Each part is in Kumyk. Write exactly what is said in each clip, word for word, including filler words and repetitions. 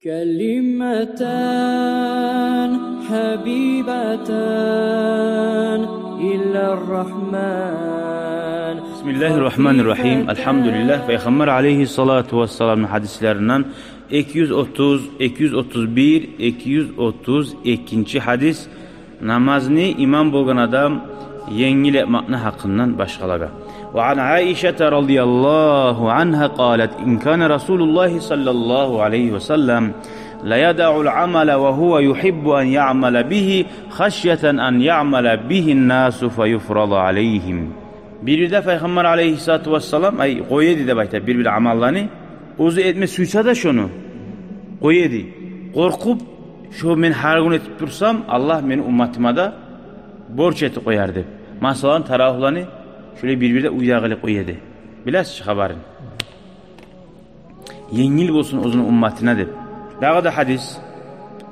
كلمتان حبيبتان إلى الرحمن. بسم الله الرحمن الرحيم. الحمد لله. Пайхаммар алейгьиссалату вассаламны гьадислеринден эки юз отуз, эки юз отуз бир, эки юз отуз экинчи гьадис. Намазны имам болгъан адам енгил этмекни гьакъындан башгъалагъа. وعن عائشة رضي الله عنها قالت: إن كان رسول الله صلى الله عليه وسلم ليدع العمل وهو يحب أن يعمل به خشية أن يعمل به الناس فيفرض عليهم. Бир-бирде Пайхаммар алейгьиссалату вассалам, ай, къоя эди деп айта бир-бир амалланы, оьзю этме сюйсе де шону къоя эди. Къоркъуп, шо мен гьар гюн этип турсам, Аллагь мени умматыма да борч этип къояр деп. Масала, таравигьланы шолай бир-бирде уьйде къылып къоя эди. Билесиз чи хабарын. Енгил болсун оьзюню умматына деп. Дагъы да гьадис.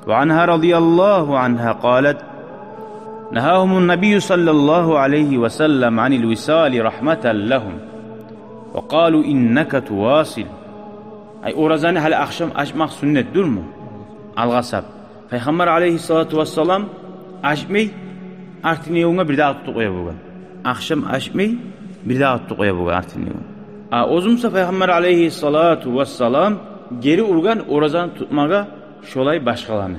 وعنها رضي الله عنها قالت: نهاهم النبي صلى الله عليه وسلم عن الوصال رحمة لهم، وقالوا: إنك تواصل. Ай, оразаны гьали ахшам ачмакъ сюннет дюрмю? Алгъасап. Пайхаммар алейгьиссалату вассалам ачмай, артындагъы гюнге бирдагъы тутуп къоя болгъан. Ахшам ачмай, бирдагъы тутуп къоя болгъан артындагъы гюн. А оьзю буса Пайхаммар алейгьиссалату вассалам гери ургъан оразаны тутмагъа шолай башгъаланы,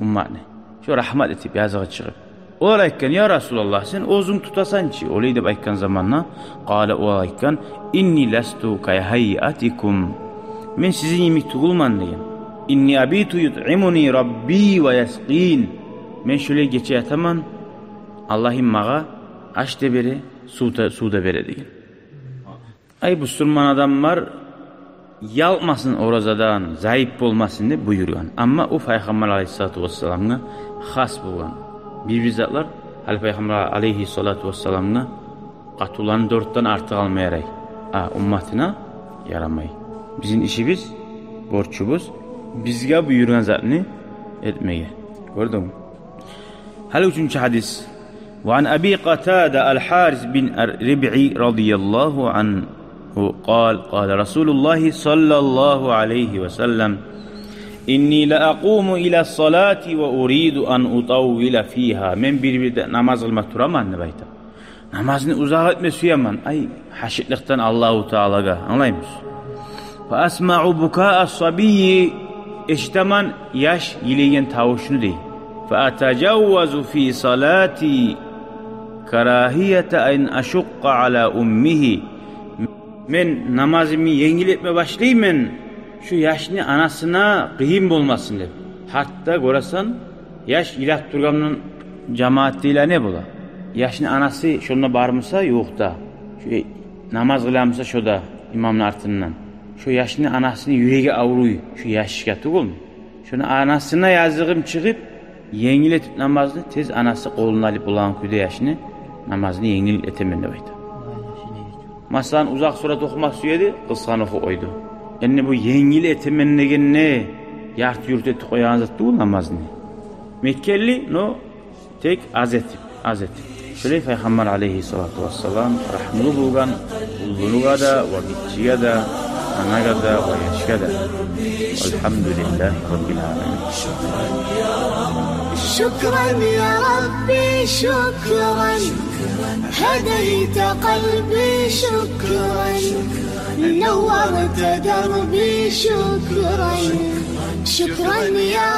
умматны. Шо рагьмат этип, языгъы чыгъып. Олар айтгъан: «Я Расулаллагь, сен оьзюнг тутасан чы олай», — деп айтгъан заманда, къала, олар айтгъан: «Инни ласту кагьайатикум». Мен сизин йимик тюгюлмен деген. «Инни абиту ютъимуни Рабби ва яскин». Мен шолай гече ятаман, Аллагьым магъа аш да бере, сув да, сув да бере деген. Ай, бусурман адамлар ялкъмасын оразадан, зайып болмасын деп буюргъан. Амма о Пайхаммар алейгьиссалату вассаламгъа хас болгъан. Бир-бир затлар гьали Пайхаммар алейгьиссалату вассаламгъа къатынланы дёртден артыкъ алма ярай. А умматына ярамай. Бизин ишибиз, борчубуз бизге буюргъан затны этмеге. Гёрдюнгмю? Гьали уьчюнчю гьадис. وعن أبي قتادة الحارث بن الربعي رضي الله عنه قال: قال رسول الله صلى الله عليه وسلم: «إني لأقوم إلى الصلاة وأريد أن أطول فيها». Мен бир-бирде намаз къылма тураман деп айта. Намазны узакъ этме сюемен, ай, гьашыкълыкъдан Аллагьу Таалагъа. Англаймысыз? «Фа асмаъу букаа ас-сабийи», эшитемен яш йылайгъан тавушну дей. «Фа атажаввазу фи салати карагьията ан ашукъкъа ала уммигьи». Мен намазымны енгил этме башлайман, шо яшны анасына къыйын болмасын деп. Гьатта гёресен, яш йылап тургъандан жамаатдагъылар не бола? Яшны анасы шонда бармыса, ёкъ да, шо намаз къыламыса, шо да имамны артындан, шо яшны анасыны юреги авруй шо яшгъа, тюгюлмю? Шону анасына языгъым чыгъып, енгил этип намазны, тез анасы къолуна алып болагъан кюйде яшны намазны енгил этемен деп айта. Масала, узакъ сурат охума сюе эди, къысгъаны охуп къойду. Энни бу енгил этемен дегенде, ярты-юрт этип къоягъан зат тюгюл намазны. Мекенли, но тек аз этип, аз этип. Шолай Пайхаммар алейгьиссалату вассалам рагьмулу болгъан уллугъа да, ва гиччиге де, анагъа да, ва яшгъа да. Валгьамдулиллагьи раббил аламин. شكرا يا ربي، شكرا. هديت قلبي، شكرا. نورت دربي، شكرا. شكرا يا